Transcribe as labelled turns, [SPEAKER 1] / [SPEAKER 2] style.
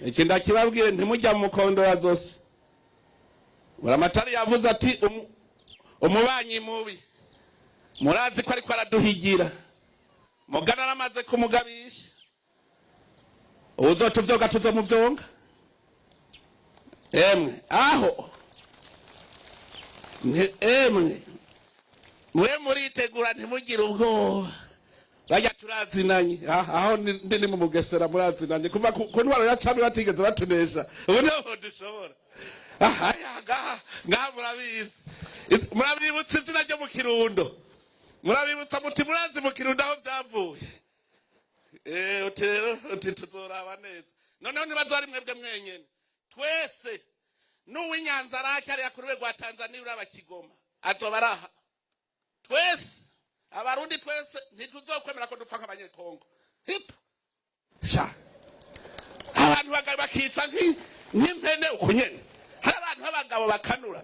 [SPEAKER 1] Iki ndakibabwire, ntimujya mu mukondora zose. Buramatari yavuze ati umubanyi mubi murazi ko ariko araduhigira, mugana aramaze kumugabisha, uzotuvyoga tuzomuvyonga. Emwe aho emwe mwe muritegura, ntimugire ubwoba, bajya turazinanye. Aho ndi ni mu Mugesera, murazinanye kuva ku ntwaro ya cami, batigeze batunesha, ubu niho dushobora. Aya ngaha ngaha murabizi. Murabibutsa izina ryo mu Kirundo, murabibutsa muti murazi mu Kirundo aho byavuye. Uti rero uti tuzoraba neza noneho, ntibazori mwebwe mwenyene, twese n'uw'Inyanza Rake ariya ku rwego rwa Tanzania, uraba Kigoma, azoba araha. Twese Abarundi twese ntituzokwemera ko dupfa nk'Abanyekongo. Hipa sha, abantu bakicwa nk'impene uku nyene. Hari abantu b'abagabo bakanura.